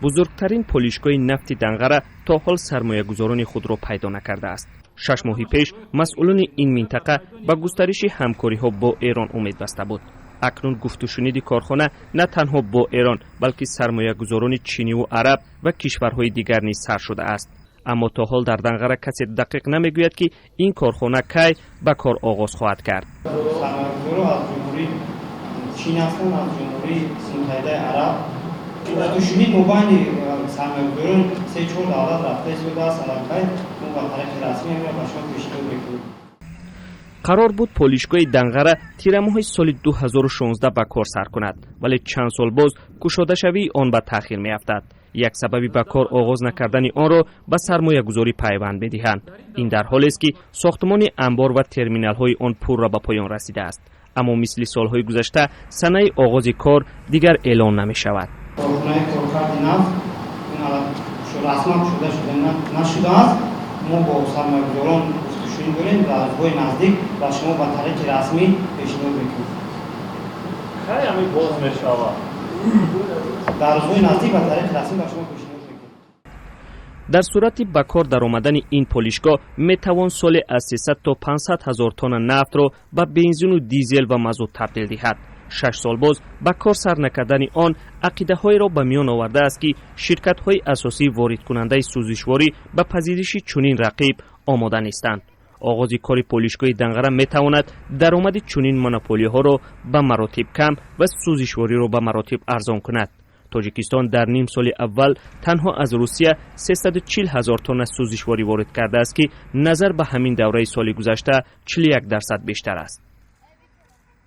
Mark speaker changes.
Speaker 1: Бузургтарин полишгоҳи нафти Данғара то ҳол сармоягузорони худро пайдо накардааст. 6 моҳи пеш масъулони ин минтақа ба густариши ҳамкориҳо бо Эрон умед баста буд. Акнун гуфтушуниди корхона на танҳо бо Эрон, балки сармоягузорони чиниву араб ва кишварҳои дигар низ сар шудааст. Аммо то ҳол дар Данғара касе дақиқ намегӯяд, ки ин корхона кай ба кор оғоз хоҳад кард.
Speaker 2: Сармоягузорро аз Ҷумҳурии Чин ҳастанд, аз Ҷумҳурии Муттаҳидаи Араб. Гуфтушунид мобайни сармоягузорон се чор давлат рафта истодааст. Аллакай мо ба тариқи расмӣ ҳаминро ба шумо пешниҳод мекунем.
Speaker 1: Қарор буд полишгоҳи Данғара тирамоҳи соли 2016 ба кор сар кунад, вале чанд сол боз кушодашавии он ба таъхир меафтад. Як сабаби ба кор оғоз накардани онро ба сармоягузорӣ пайванд медиҳанд. Ин дар ҳолест, ки сохтмони амбор ва терминалҳои он пурра ба поён расидааст. Аммо мисли солҳои гузашта санаи оғози кор дигар эълон намешавад.
Speaker 2: Корхонаи коркарди нафт расман кушода шуда нашудааст. Мо бо сармоягузорон гуфтушунид дорем ва рӯзҳои наздик ба шумо ба тариқи расмӣ пешниҳод мекунем.
Speaker 3: Кай ҳамин боз мешавад?
Speaker 2: Дар рӯзҳои наздик ба тариқи расмӣ ба шумо пешниҳод мекунем.
Speaker 1: Дар сурати ба кор даромадани ин полишгоҳ метавон соле аз 300 то 500 ҳазор тонна нафтро ба бензину дизел ва мазут табдил диҳад. 6 сол боз ба кор сар накардани он ақидаҳоеро ба миён овардааст, ки ширкатҳои асосии воридкунандаи сӯзишворӣ ба пазириши чунин рақиб омода нестанд. Оғози кори полишгоҳи Данғара метавонад даромади чунин монополиҳоро ба маротиб кам ва сӯзишвориро ба маротиб арзон кунад. Тоҷикистон дар ним соли аввал танҳо аз Русия 340 ҳазор тонна сӯзишворӣ ворид кардааст, ки назар ба ҳамин давраи соли гузашта 41% бештар аст.